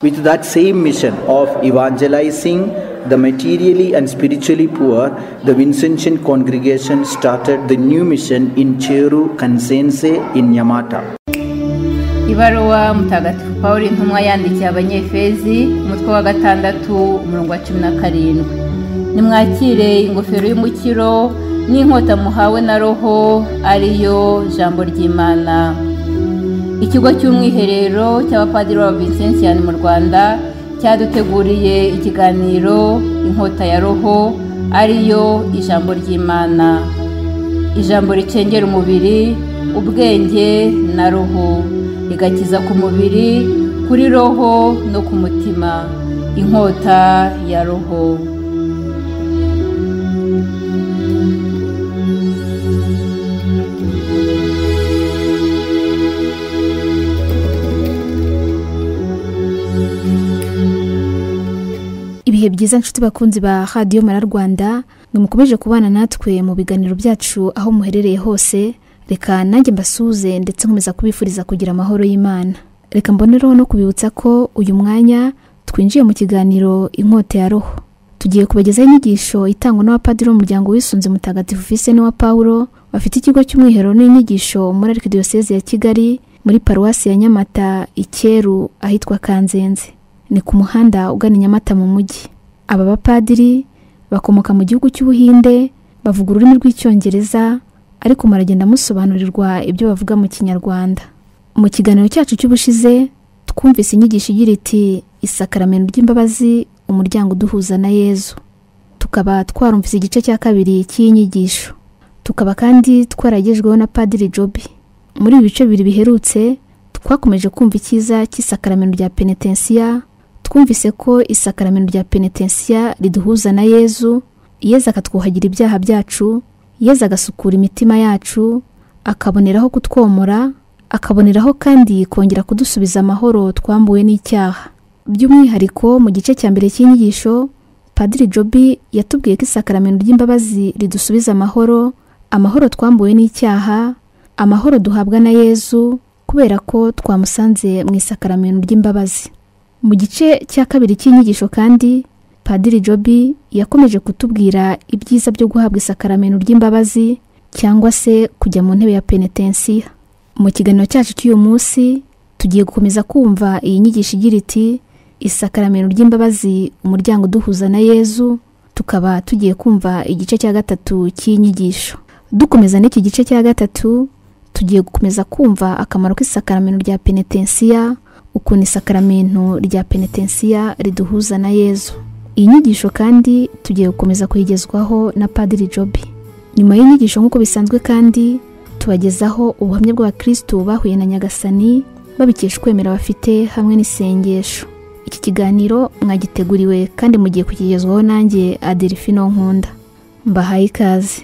With that same mission of evangelizing the materially and spiritually poor, the Vincentian congregation started the new mission in Cheru, Kanzenze in Nyamata. Ibaruwa Mutagatifu Pawulo intumwa yandikiye Abanyefezi, umutwe wa 6 umurongo wa 17. Nimwakire ingofero y'umukiro n'inkota muhawe na Roho, ariyo jambo ry'Imana. Ikigo cy'umwiherero cy'abapadiri ba Vincentian mu Rwanda cyaduteguriye ikiganiro Inkota ya Roho, ariyo ijambo ry'Imana. Ijambo ricengera umubiri, ubwenge na roho, rigakiza ku mubiri, kuri roho no ku mutima. Inkota ya Roho. Ibihe byiza nshuti bakunzi ba Radio Mara Rwanda, mukomeje kubana natwe mu biganiro byacu aho muherereye hose. Reka nanjye mbasuze ndetse nkomeza kubifuriza kugira amahoro y'Imana. Reka mbonereho no kubibutsa ko uyu mwanya twinjiye mu kiganiro Inkota ya Roho. Tugiye kubagezaho inyigisho itangwa n'abapadiri b'umuryango wisunze Mutagatifu Vincent wa Paulo, bafite ikigo cy'umwiherero n'inyigisho muri Archdiocese ya Kigali, muri Paruwasi ya Nyamata Icyeru ahitwa Kanzenze. Ni ku muhanda ugana Nyamata mu mujyi. Aba bapadiri bakomoka mu gihugu cy'Ubuhinde, bavuga ururimi rw'Icyongereza, ariko maragenda musobanurirwa ibyo bavuga mu Kinyarwanda. Mu kiganiro cyacu cy'ubushize twumvise inyigisho igira iti isakaramento ry'imbabazi, umuryango uduhuza na Yezu. Tukaba twarumvise igice cya kabiri cy'inyigisho. Tukaba kandi twaragejweho na Padiri Jobi. Muri ibi bice bibiri biherutse twakomeje kumva icyiza cy'isakaramento rya penetensiya. Twumvise ko isakaramento rya penetensiya riduhuza na Yezu, Yezu akatwuhagira ibyaha byacu, Yezu agasukura imitima yacu, akaboneraho kutwomora, akaboneraho kandi kongera kudusubiza amahoro twambuwe n'icyaha. By'umwihariko mu gice cya mbere cy'inyigisho, Padiri Jobi yatubwiye ko isakaramento ry'imbabazi ridusubiza amahoro, amahoro twambuwe n'icyaha, amahoro duhabwa na Yezu kubera ko twamusanze mu isakaramento ry'imbabazi. Mu gice cya kabiri cy'inyigisho kandi, Padiri Jobi yakomeje kutubwira ibyiza byo guhabwa isakaramento ry'imbabazi cyangwa se kujya mu ntebe ya penetensiya. Mu kiganiro cyacu cy'uyu munsi tugiye gukomeza kumva iyi nyigisho igira iti isakaramento ry'imbabazi, umuryango uduhuza na Yezu. Tukaba tugiye kumva igice cya 3 cy'inyigisho. Dukomeza n'iki gice cya 3, tugiye gukomeza kumva akamaro k'isakaramento rya penetensiya, ukuntu isakaramento rya penetensiya riduhuza na Yezu. Iyi nyigisho kandi tugiye gukomeza kuyigezwaho na Padiri Jobi. Nyuma y'inyigisho nk'uko bisanzwe kandi tubagezaho ubuhamya bw'abakristo bahuye na Nyagasani babikesha kwemera bafite hamwe n'isengesho. Iki kiganiro mwagiteguriwe kandi mugiye kukigezwaho nanjye Adelphine Nkunda. Mbahaye ikaze.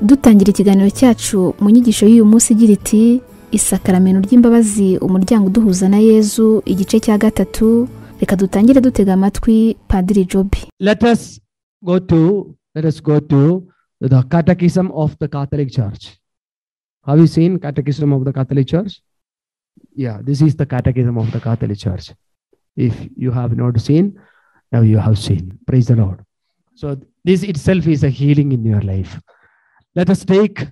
Dutangira ikiganiro cyacu mu nyigisho y'uyu munsi igira iti isakaramento ry'imbabazi, umuryango uduhuza na Yezu, igice cya 3. Reka dutangire dutega amatwi Padiri Jobi. Let us go to the Catechism of the Catholic Church. Have you seen Catechism of the Catholic Church? Yeah, this is the Catechism of the Catholic Church. If you have not seen, now you have seen. Praise the Lord. So this itself is a healing in your life. Let us take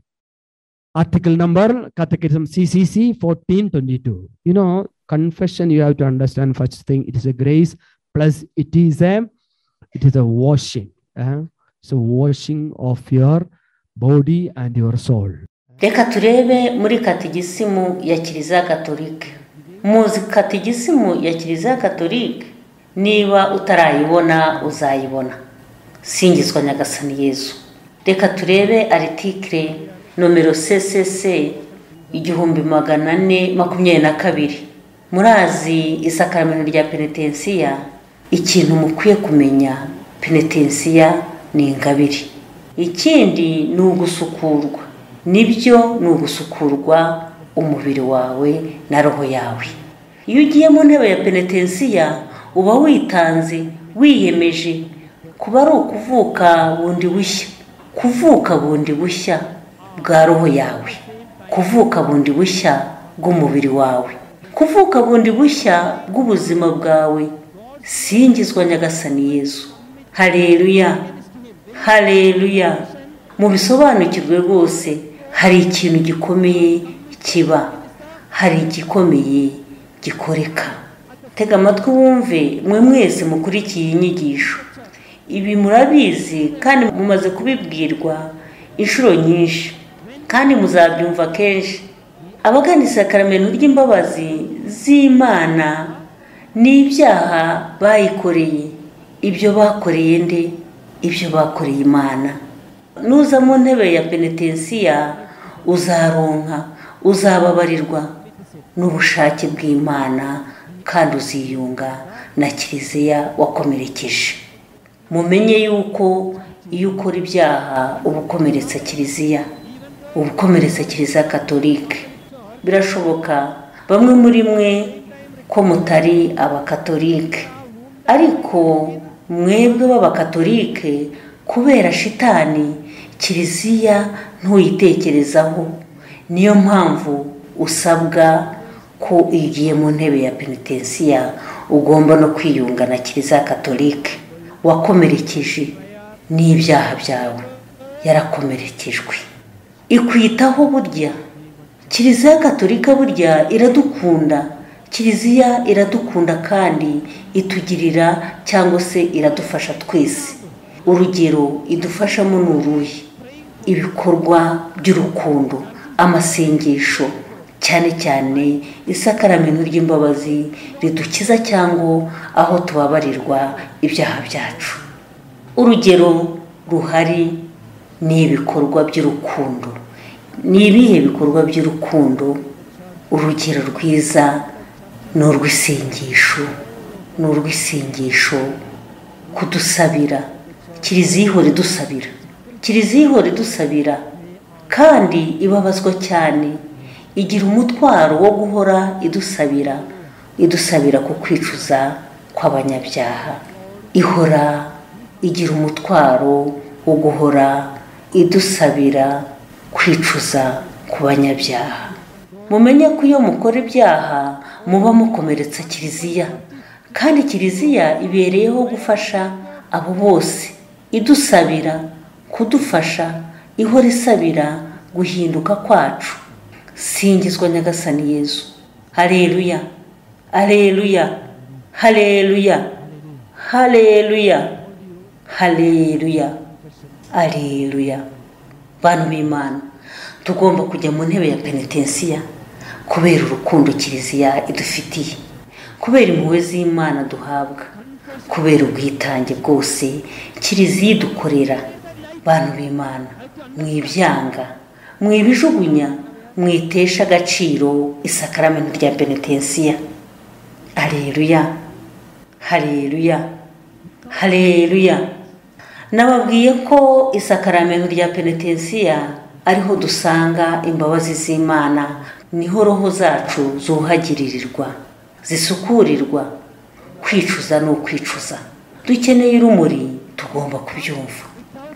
article number Catechism CCC 1422. You know, confession, you have to understand first thing, it is a grace plus it is a washing. So washing of your body and your soul. Reka turebe muri katigisimu ya Kiliziya Katolika. Muzi katigisimu ya Kiliziya Katolika? Niba utarayibona uzayibona. Singizwa Nyagasani Yezu. Reka turebe article nomero CCC 1422. Murazi isakaramento rya penetensiya. Ikintu mukwiye kumenya, penetensiya ni ingabire. Ikindi ni ugusukurwa. Nibyo ni ugusukurwa umubiri wawe na roho yawe. Iyo ugiye mu ntebe ya penetensiya uba witanze, wiyemeje kuba ari ukuvuka bundi bushya, kuvuka bundi bushya bwa roho yawe, kuvuka bundi bushya bw'umubiri wawe, kuvuka bundi bushya bw'ubuzima bwawe. Singizwa Nyagasani Yezu. Haleluya, haleluya. Mubisobanukirwe rwose, hari ikintu gikomeye kiba, hari igikomeye gikoreka. Tega amatwi wumve mwe mwese mukurikiye inyigisho. Ibi murabizi kandi mumaze kubibwirwa inshuro nyinshi, kandi muzabyumva kenshi. Abagana isakaramentu ry'imbabazi z'Imana n'ibyaha bayikoreye, ibyo bakoreye nde? Ibyo bakoreye Imana. Nuza mu ntebe ya penetensiya uzaronka, uzababarirwa n'ubushake bw'Imana, kandi uziyunga na Kiliziya wakomerekeje. Mumenye yuko iyo ukora ibyaha uba ukomeretsa Kiliziya, uba ukomeretsa Kiliziya Katolike. Birashoboka bamwe muri mwe ko mutari abakatolike, ariko mwebwe b'abakatolike kubera shitani Kiliziya ntuyitekerezaho. Niyo mpamvu usabwa ko iyo ugiye mu ntebe ya penetensiya ugomba no kwiyunga na Kiliziya Katolike. Wakomerekeje n'ibyaha byawe, yarakomerekejwe, ikwitaho. Burya Kiliziya Katolika burya iradukunda, Kiliziya iradukunda kandi itugirira cyangwa se iradufasha twese. Urugero idufashamo ni uruhe? Ibikorwa by'urukundo, amasengesho, cyane cyane isakaramentu ry'imbabazi ridukiza cyangwa aho tubabarirwa ibyaha byacu. Urugero ruhari ni ibikorwa by'urukundo. Ni ibihe bikorwa by'urukundo? Urugero rwiza ni urw'isengesho, ni urw'isengesho kudusabira. Kiliziya ihora idusabira, Kiliziya ihora idusabira, kandi ibabazwa cyane, igira umutwaro wo guhora idusabira, idusabira ku kwicuza kw'abanyabyaha. Ihora igira umutwaro wo guhora idusabira kwicuza ku banyabyaha. Mumenye ko iyo mukora ibyaha muba mukomeretsa Kiliziya, kandi Kiliziya ibereyeho gufasha abo bose, idusabira kudufasha, ihora isabira guhinduka kwacu. Singizwa Nyagasani Yezu. Haleluya, haleluya, haleluya, haleluya, haleluya, haleluya. Bantu b'Imana, tugomba kujya mu ntebe ya penetensiya kubera urukundo Kiliziya idufitiye, kubera impuhwe z'Imana duhabwa, kubera ubwitange bwose Kiliziya idukorera. Bantu b'Imana, mwibyanga, mwibijugunya, mwitesha agaciro isakaramentu rya penetensiya. Haleluya, haleluya, haleluya. Nababwiye ko isakaramentu rya penetensiya ariho dusanga imbabazi z'Imana, niho roho zacu zuhagiririrwa, zisukurirwa. Kwicuza ni ukwicuza. Dukeneye urumuri, tugomba kubyumva.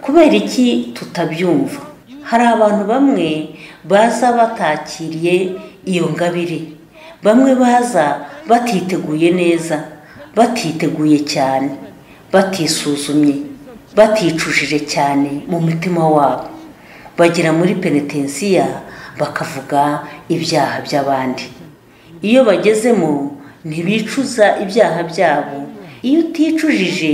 Kubera iki tutabyumva? Hari abantu bamwe baza batakiriye iyo ngabire, bamwe baza batiteguye neza, batiteguye cyane, batisuzumye, baticujije cyane mu mutima wabo. Bagera muri penetensiya bakavuga ibyaha by'abandi. Iyo bagezemo ntibicuza ibyaha byabo. Iyo uticujije,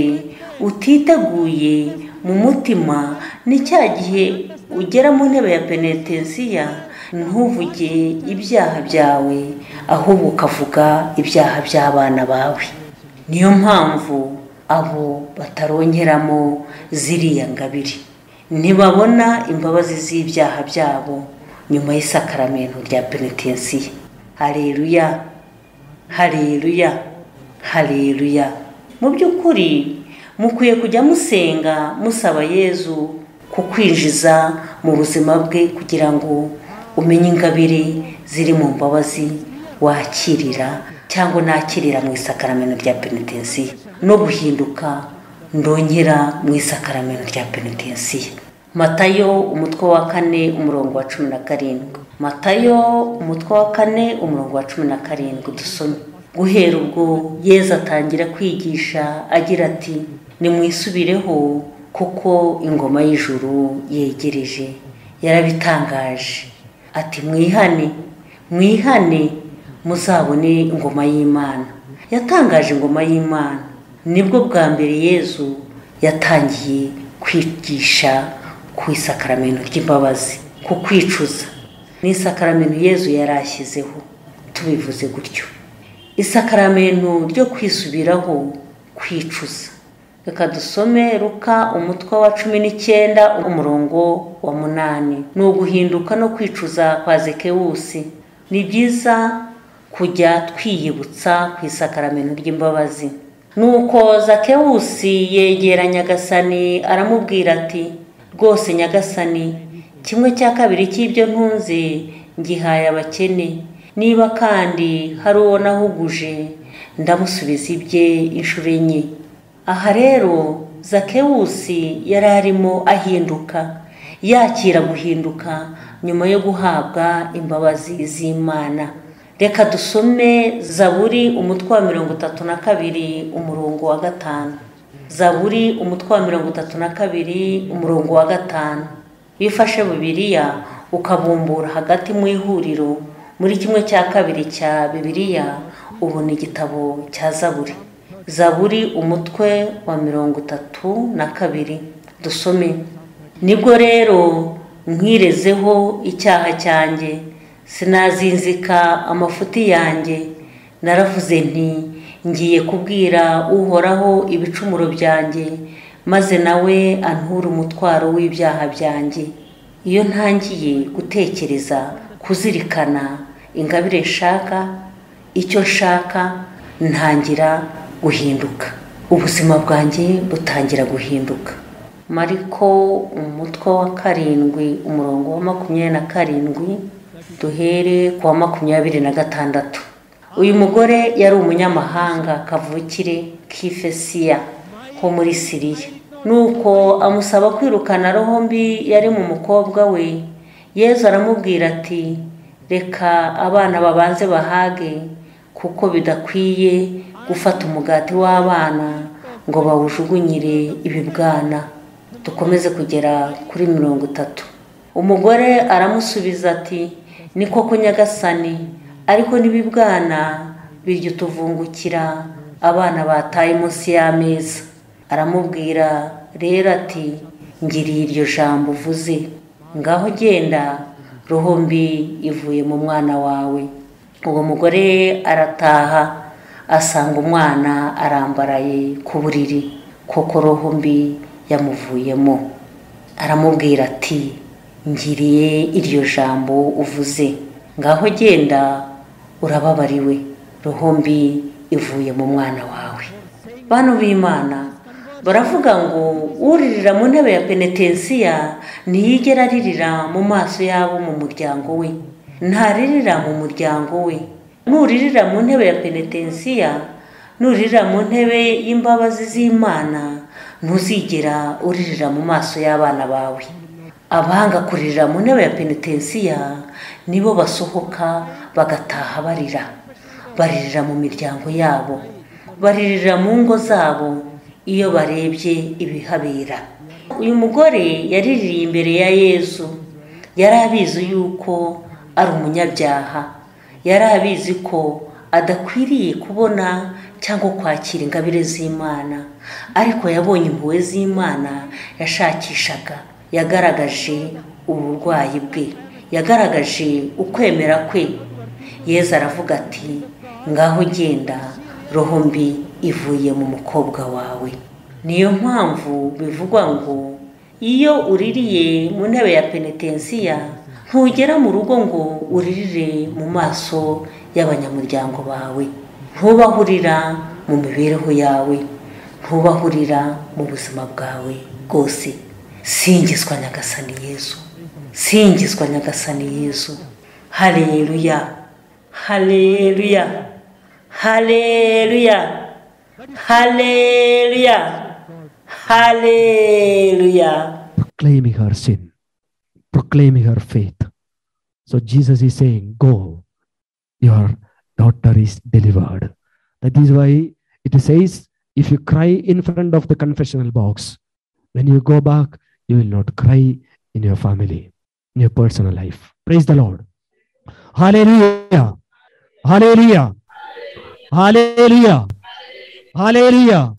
utiteguye mu mutima, ni cya gihe ugera mu ntebe ya penetensiya ntuvuge ibyaha byawe, ahubwo ukavuga ibyaha by'abana bawe. Niyo mpamvu abo bataronkeramo ziriya ngabire, ntibabona imbabazi z'ibyaha byabo nyuma y'isakaramentu rya penetensiya. Haleluya, haleluya, haleluya. Mu by'ukuri mukwiye kujya musenga musaba Yezu kukwinjiza mu buzima bwe, kugira ngo umenye ingabire ziri mu mbabazi wakirira cyangwa nakirira mu isakaramento rya penetensiya, no guhinduka ndongera mu isakaramento rya penetensiya. Matayo umutwe wa 4 umurongo wa 17. Matayo umutwe wa 4 umurongo wa 17 dusome. Guhera ubwo Yezu atangira kwigisha agira ati: nimwisubireho kuko ingoma y'ijuru yegereje. Yarabitangaje ati: mwihane, mwihane muzabone ingoma y'Imana. Yatangaje ingoma y'Imana. Nibwo bwa mbere Yezu yatangiye kwigisha ku isakaramento ry'imbabazi, ku kwicuza. Ni isakaramento Yezu yarashyizeho, tubivuze gutyo. Isakaramento ryo kwisubiraho, kwicuza. Reka dusome Luka umutwe wa 19 umurongo wa 8. Ni uguhinduka no kwicuza kwa Zakewusi. Ni byiza kujya twiyibutsa ku isakaramento ry'imbabazi. Nuko Zakewusi yegera Nyagasani aramubwira ati: rwose Nyagasani, 1/2 cy'ibyo ntunze ngihaye abakene, niba kandi hari uwo nahuguje ndamusubiza ibye inshuro 4. Aha rero Zakewusi yari arimo ahinduka, yakira guhinduka nyuma yo guhabwa imbabazi z'Imana. Reka dusome Zaburi umutwe wa 32 umurongo wa 5. Zaburi umutwe wa 32 umurongo wa 5. Iyo ufashe Bibiliya ukabumbura hagati mu ihuriro muri 1/2 cya Bibiliya ubona igitabo cya Zaburi. Zaburi umutwe wa 32 dusome. Nibwo rero nkirezeho icyaha cyanjye, sinazinzika amafuti yanjye, naravuze nti: ngiye kubwira Uhoraho ibicumuro byanjye, maze nawe anture umutwaro w'ibyaha byanjye. Iyo ntangiye gutekereza kuzirikana ingabire nshaka, icyo nshaka, ntangira guhinduka, ubuzima bwanjye butangira guhinduka. Mariko umutwe wa 7 umurongo wa 27 duhere ku wa 26. Uyu mugore yari umunyamahanga kavukire k'Ifesiya ho muri Siriya. Nuko amusaba kwirukana roho mbi yari mu mukobwa we. Yezu aramubwira ati: reka abana babanze bahage, kuko bidakwiye gufata umugati w'abana ngo bawujugunyire ibibwana. Dukomeze kugera kuri 30. Umugore aramusubiza ati: ni koko Nyagasani, ariko n'ibibwana birya utuvungukira abana bataye munsi y'ameza. Aramubwira rero ati: ngiriye iryo jambo uvuze, ngaho genda, roho mbi ivuye mu mwana wawe. Uwo mugore arataha asanga umwana arambaraye ku buriri, koko roho mbi yamuvuyemo. Aramubwira ati: ngiriye iryo jambo uvuze, ngaho genda, urababariwe, roho mbi ivuye mu mwana wawe. Bantu b'Imana baravuga ngo uririra mu ntebe ya penetensiya ntiyigera aririra mu maso yabo mu muryango we, ntaririra mu muryango we. Nuririra mu ntebe ya penetensiya, nuririra mu ntebe y'imbabazi z'Imana, ntuzigera uririra mu maso y'abana bawe. Abanga kuririra mu ntebe ya penetensiya nibo basohoka bagataha barira, baririra mu miryango yabo, baririra mu ngo zabo iyo barebye ibihabera. Uyu mugore yariririye imbere ya Yezu, yari abizi yuko ari umunyabyaha, yari abizi ko adakwiriye kubona cyangwa kwakira ingabire z'Imana, ariko yabonye impuhwe z'Imana yashakishaga. Yagaragaje uburwayi bwe, yagaragaje ukwemera kwe. Yezu aravuga ati: ngaho genda, roho mbi ivuye mu mukobwa wawe. Niyo mpamvu bivugwa ngo iyo uririye mu ntebe ya penetensiya ntugera mu rugo ngo uririre mu maso y'abanyamuryango bawe, ntubahurira mu mibereho yawe, ntubahurira mu buzima bwawe bwose. Singizwa Nyagasani Yezu, singizwa Nyagasani Yezu. Haleluya, haleluya, haleluya, haleluya, haleluya. Proclaiming her sin, proclaiming her faith. So Jesus is saying, go, your daughter is delivered. That is why it says, if you cry in front of the confessional box, when you go back, you will not cry in your family, in your personal life. Praise the Lord. Hallelujah. Hallelujah. Hallelujah. Hallelujah.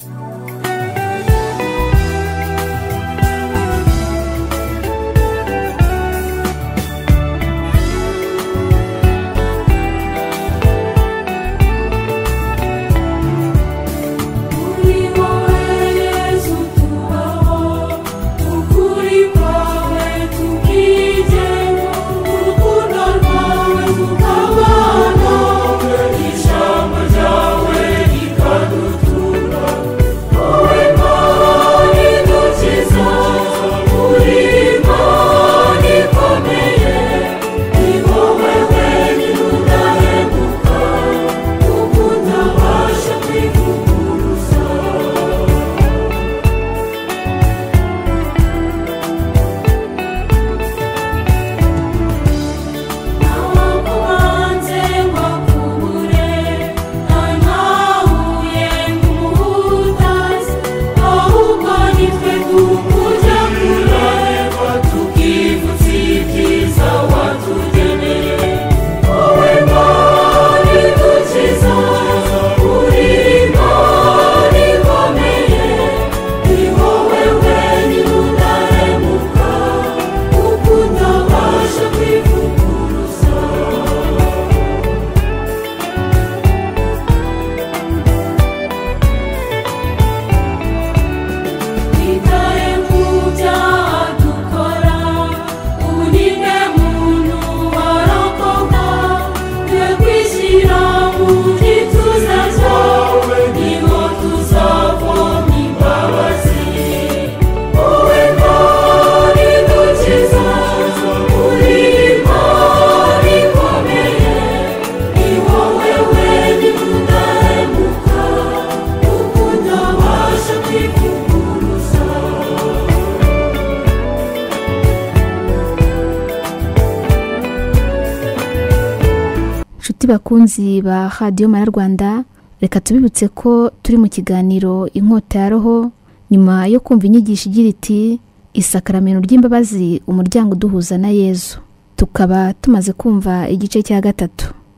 Bakunzi ba Radio Mara Rwanda, reka tubibutse ko turi mu kiganiro Inkota ya Roho, nyuma yo kumva inyigisho igira iti isakaramento ry'imbabazi, umuryango uduhuza na Yezu. Tukaba tumaze kumva igice cya 3.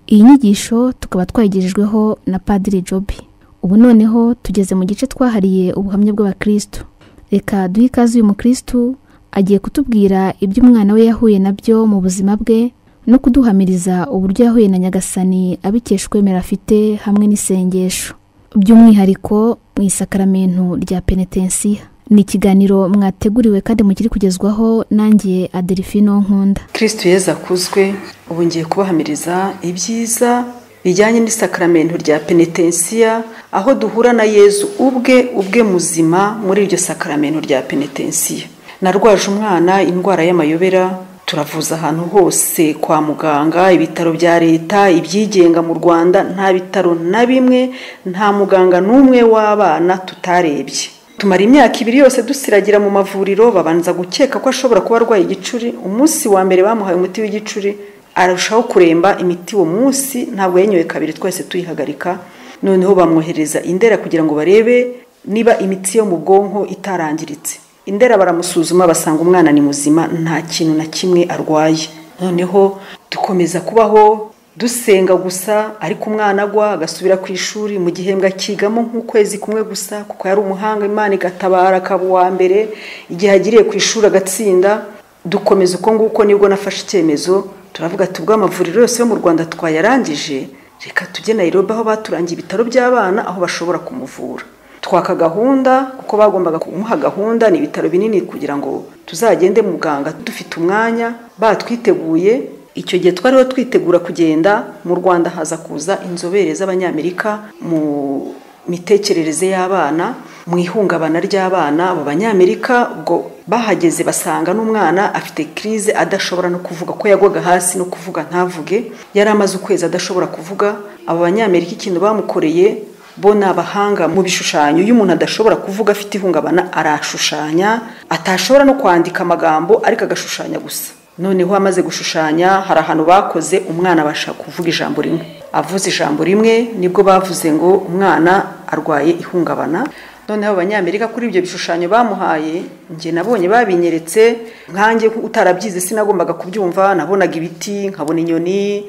Iyi nyigisho tukaba twayigejejweho na Padiri Jobi. Ubu noneho tugeze mu gice twahariye ubuhamya bw'abakristo. Reka duhe ikaze uyu mukristo agiye kutubwira ibyo umwana we yahuye nabyo mu buzima bwe no kuduhamiriza uburyo yahuye na Nyagasani abikesha kwemera afite hamwe n'isengesho, by'umwihariko mu isakaramento rya penetensiya. Ni ikiganiro mwateguriwe kandi mukiri kugezwaho nanjye Adelphine Nkunda. Kristo Yezu akuzwe. Ubu ngiye kubahamiriza ibyiza bijyanye n'isakaramento rya penetensiya, aho duhura na Yezu ubwe muzima muri iryo sakaramento rya penetensiya. Narwaje umwana indwara y'amayobera, turavuza ahantu hose kwa muganga, ibitaro bya leta, ibyigenga mu Rwanda, nta bitaro na bimwe, nta muganga n'umwe w'abana tutarebye. Tumara imyaka 2 yose dusiragira mu mavuriro, babanza gukeka ko ashobora kuba arwaye igicuri. Umunsi wa mbere bamuhaye umuti w'igicuri, arushaho kuremba imiti uwo munsi, ntabwo yanyoye kabiri, twese tuyihagarika. Noneho bamwohereza Indera kugira ngo barebe niba imitsi yo mu bwonko itarangiritse. Indera baramusuzuma basanga umwana ni muzima, nta kintu na kimwe arwaye. Noneho dukomeza kubaho dusenga gusa, ariko umwana agwa agasubira ku ishuri mu gihembwe akigamo nk'ukwezi kumwe gusa, kuko yari umuhanga, Imana igatabara akaba uwa mbere. Igihe agiriye ku ishuri agatsinda. Dukomeza uko nguko, nibwo nafashe icyemezo, turavuga tubwo amavuriro yose yo mu Rwanda twayarangije, reka tujye Nairobi aho baturangiye ibitaro by'abana aho bashobora kumuvura. Twaka gahunda kuko bagombaga kumuha gahunda, ni ibitaro binini kugira ngo tuzagende muganga dufite umwanya batwiteguye. Icyo gihe twariho twitegura kugenda mu Rwanda, haza kuza inzobere z'Abanyamerika mu mitekerereze y'abana, mu ihungabana ry'abana. Abo Banyamerika ubwo bahageze basanga n'umwana afite crise adashobora no kuvuga, ko yagwaga hasi no kuvuga ntavuge, yari amaze ukwezi adashobora kuvuga. Abo Banyamerika ikintu bamukoreye, bo ni abahanga mu bishushanyo. Iyo umuntu adashobora kuvuga afite ihungabana arashushanya, atashobora no kwandika amagambo ariko agashushanya gusa. Noneho amaze gushushanya, hari ahantu bakoze umwana abasha kuvuga ijambo rimwe. Avuze ijambo rimwe nibwo bavuze ngo umwana arwaye ihungabana. Noneho Abanyamerika kuri ibyo bishushanyo bamuhaye, njye nabonye babinyeretse, nkanjye utarabyize sinagombaga kubyumva. Nabonaga ibiti, nkabona inyoni,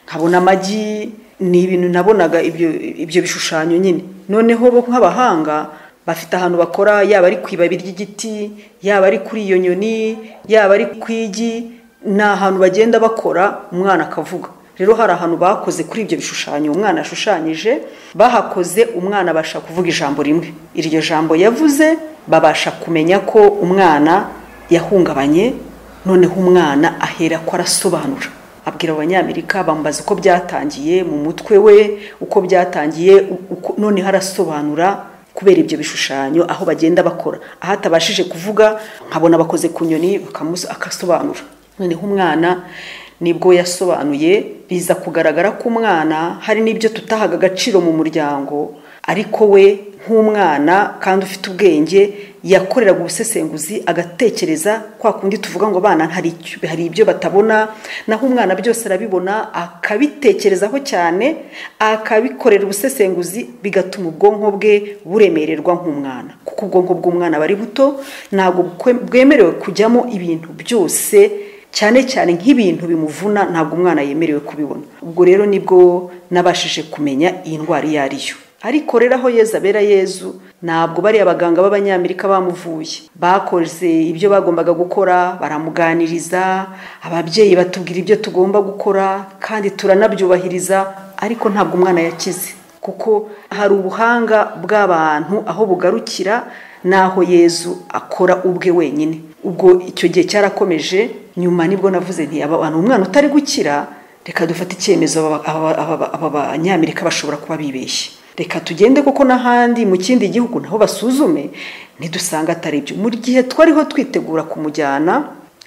nkabona amagi, ni ibintu nabonaga ibyo bishushanyo nyine. Noneho bo nk'abahanga bafite ahantu bakora, yaba ari ku ibabi ry'igiti, yaba ari kuri iyo nyoni, yaba ari ku igi, ni ahantu bagenda bakora umwana akavuga. Rero hari ahantu bakoze kuri ibyo bishushanyo umwana ashushanyije, bahakoze umwana abasha kuvuga ijambo rimwe. Iryo jambo yavuze babasha kumenya ko umwana yahungabanye. Noneho umwana ahera ko arasobanura, abwira Abanyamerika, bambaza uko byatangiye mu mutwe we, uko byatangiye, noneho arasobanura kubera ibyo bishushanyo aho bagenda bakora. Aho atabashije kuvuga nkabona bakoze ku nyoni akasobanura. Noneho umwana nibwo yasobanuye, biza kugaragara ko umwana hari n'ibyo tutahaga agaciro mu muryango, ariko we nk'umwana kandi ufite ubwenge yakoreraga ubusesenguzi, agatekereza. Kwa kundi tuvuga ngo abana hari ibyo batabona, naho umwana byose arabibona, akabitekerezaho cyane, akabikorera ubusesenguzi, bigatuma ubwonko bwe buremererwa nk'umwana. Kuko ubwonko bw'umwana bari buto, ntabwo bwemerewe kujyamo ibintu byose, cyane cyane nk'ibintu bimuvuna, ntabwo umwana yemerewe kubibona. Ubwo rero nibwo nabashije kumenya iyi ndwara iyo ari yo. Ariko rero aho Yezu abera Yezu, ntabwo bari abaganga b'Abanyamerika bamuvuye, bakoze ibyo bagombaga gukora, baramuganiriza, ababyeyi batubwira ibyo tugomba gukora kandi turanabyubahiriza, ariko ntabwo umwana yakize. Kuko hari ubuhanga bw'abantu aho bugarukira naho Yezu akora ubwe wenyine. Ubwo icyo gihe cyarakomeje. Nyuma nibwo navuze nti abantu umwana utari gukira, reka dufate icyemezo, aba Banyamerika bashobora kuba bibeshye, reka tugende koko n'ahandi mu kindi gihugu naho basuzume, ntidusanga atari ibyo. Mu gihe twariho twitegura kumujyana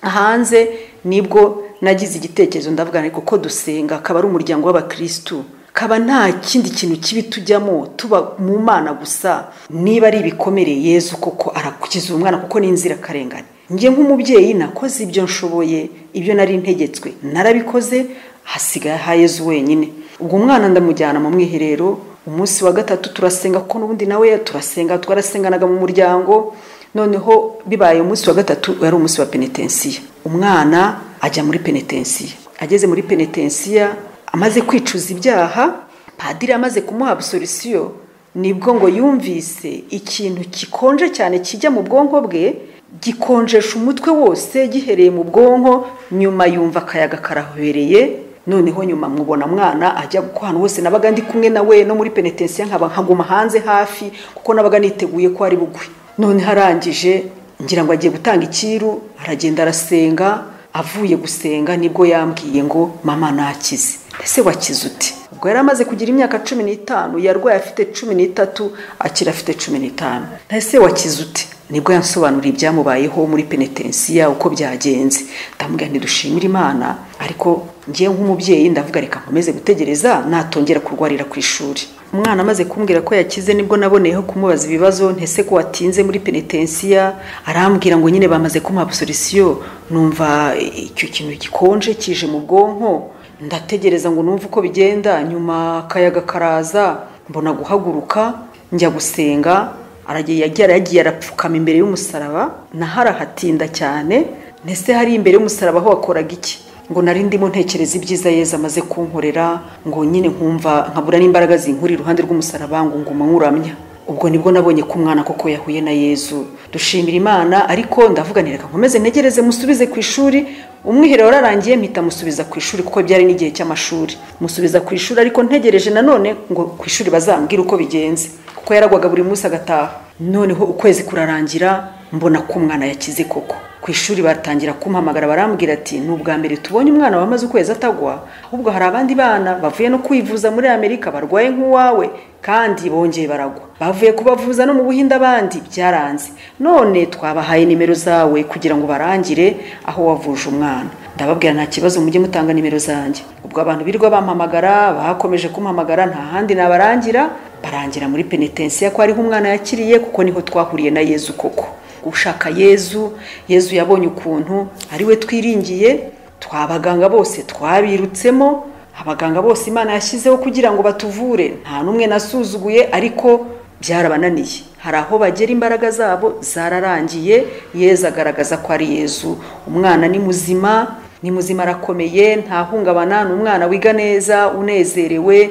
hanze, nibwo nagize igitekerezo, ndavuga ariko ko dusenga akaba ari umuryango w'abakristu, kaba nta kindi kintu kibi tujyamo, tuba mu Mana gusa. Niba ari ibikomere, Yezu koko arakukiza umwana, kuko ni inzirakarengane. Njye nk'umubyeyi nakoze ibyo nshoboye, ibyo nari ntegetswe narabikoze, hasigaye ha Yezu wenyine. Ubwo umwana ndamujyana mu mwiherero. Umunsi wa gatatu turasenga, kuko n'ubundi nawe turasenga, twarasenganaga mu muryango. Noneho bibaye umunsi wa gatatu, yari umunsi wa penetensiya, umwana ajya muri penetensiya. Ageze muri penetensiya amaze kwicuza ibyaha, padiri amaze kumuha absolution, nibwo ngo yumvise ikintu gikonje cyane kijya mu bwonko bwe, gikonjesha umutwe wose gihereye mu bwonko. Nyuma yumva akayaga karahobereye. Noneho nyuma mubona mwana ajya ku hantu hose nabaga ndi kumwe nawe no muri penetensiya, nkaba nkaguma hanze hafi kuko nabaga niteguye ko ari bugwe. None harangije ngira ngo agiye gutanga ikiru, aragenda arasenga. Avuye gusenga nibwo yambwiye ngo mama nakize. Ese wakize ute? Ubwo yari amaze kugira imyaka 15, yarwaye afite 13, akira afite 15. Ese wakize ute? Nibwo yansobanuriye ibyamubayeho muri penetensiya uko byagenze. Ndamubwira nti dushimire Imana, ariko ngiye nk'umubyeyi ndavuga reka nkomeze gutegereza natongera kurwarira ku ishuri. Umwana amaze kumbwira ko yakize, nibwo naboneyeho kumubaza ibibazo. Ntese ko watinze muri penetensiya? Arambwira ngo nyine bamaze kumuha absolution, numva icyo kintu gikonje kije mu bwonko, ndategereza ngo numve uko bigenda. Nyuma akayaga karaza, mbona guhaguruka njya gusenga. Aragiye yagiye arapfukama imbere y'umusaraba, naharahatinda cyane. Ntese hari imbere y'umusaraba aho wakoraga iki? Ngo nari ndimo ntekereza ibyiza Yezu amaze kunkorera, ngo nyine nkumva nkabura n'imbaraga zinkuri iruhande rw'umusaraba, ngo nguma nkuramya. Ubwo nibwo nabonye ko umwana koko yahuye na Yezu. Dushimira Imana, ariko ndavuga nti reka nkomeze ntegereze musubize ku ishuri. Umwiherero wararangiye mpita musubiza ku ishuri, kuko byari n'igihe cy'amashuri. Musubiza ku ishuri, ariko ntegereje nanone ngo ku ishuri bazambwire uko bigenze, kuko yaragwaga buri munsi agataha. Noneho ukwezi kurarangira, mbona ko umwana yakize koko. Ku ishuri batangira kumpamagara barambwira ati ni ubwa mbere tubonye umwana wamaze ukwezi atagwa, ahubwo hari abandi bana bavuye no kwivuza muri Amerika barwaye nk'uwawe kandi bongeye baragwa, bavuye kubavuza no mu Buhinde abandi byaranze, none twabahaye nimero zawe kugira ngo barangire aho wavuje umwana. Ndababwira nta kibazo mujye mutanga nimero zanjye. Ubwo abantu birirwa bampamagara, bakomeje kumpamagara, nta handi nabarangira, barangira muri penetensiya ko ariho umwana yakiriye, kuko niho twahuriye na Yezu koko. Gushaka Yezu, Yezu yabonye ukuntu ari we twiringiye, twabaganga bose twabirutsemo, abaganga bose Imana yashyizeho kugira ngo batuvure, nta n'umwe nasuzuguye, ariko byarabananiye. Hari aho bagera imbaraga zabo zararangiye. Yezu agaragaza ko ari Yezu, umwana ni muzima, ni muzima, arakomeye, ntahungabana, ni umwana wiga neza, unezerewe,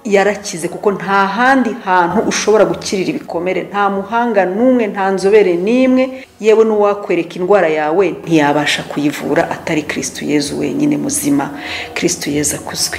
yarakize, kuko nta handi hantu ushobora gukirira ibikomere, nta muhanga n'umwe, nta nzobere n'imwe, yewe n'uwakwereka indwara yawe ntiyabasha kuyivura atari Kristu Yezu wenyine muzima. Kristu Yezu akuzwe.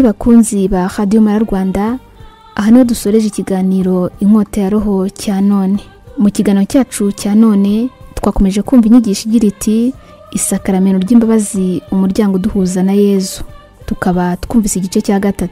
Bakunzi ba Radio Mara Rwanda, aha niho dusoreje ikiganiro Inkota ya Roho cya none. Mu kiganiro cyacu cya none twakomeje kumva inyigisho igira iti isakaramento ry'imbabazi, umuryango uduhuza na Yezu. Tukaba twumvise igice cya 3.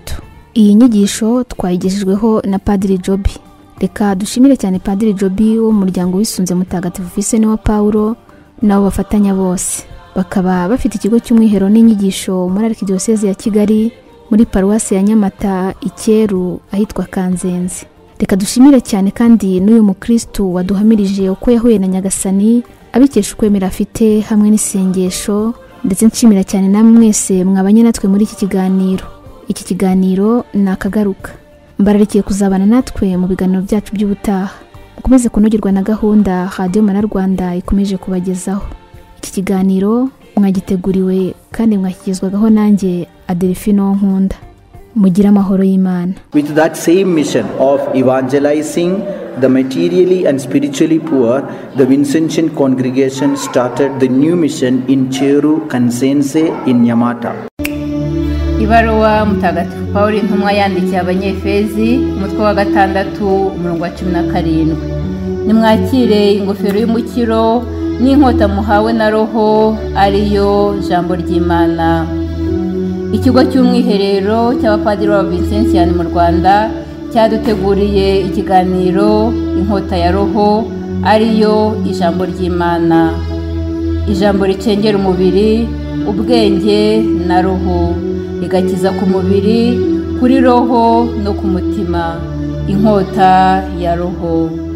Iyi nyigisho twayigejejweho na Padiri Jobi. Reka dushimire cyane Padiri Jobi wo mu muryango wisunze Mutagatifu Visenti wa Paulo nabo bafatanya bose, bakaba bafite ikigo cy'umwihero n'inyigisho muri Archdiocese ya Kigali muri paruwasi ya Nyamata Icyeru ahitwa Kanzenze. Reka dushimire cyane kandi n'uyu mukristu waduhamirije uko yahuye na Nyagasani abikesha ukwemera afite hamwe n'isengesho, ndetse nshimira cyane namwe mwese mwabanye natwe muri iki kiganiro. Iki kiganiro nakagaruka. Mbararikiye kuzabana natwe mu biganiro byacu by'ubutaha. Mukomeze kunogerwa na gahunda Radio Mara Rwanda ikomeje kubagezaho. Iki kiganiro mwagiteguriwe kandi mwakigezwagaho nanjye Adelphine Nkunda. Mugira amahoro y'Imana. With that same mission of evangelizing the materially and spiritually poor, the Vincentian congregation started the new mission in Cheru Kansense in Nyamata. Ibaruwa Mutagatifu Paul intumwa yandikiye Abanyefezi, umutwe wa 6 umurongo wa 17. Nimwakire ingofero y'umukiro n'inkota muhawe na Roho, ariyo jambo ry'Imana. Ikigo cy'umwiherero cy'abapadiri ba Vincentian mu Rwanda cyaduteguriye ikiganiro Inkota ya Roho, ariyo ijambo ry'Imana. Ijambo ricengera umubiri, ubwenge na roho, rigakiza ku mubiri, kuri roho no ku mutima. Inkota ya Roho.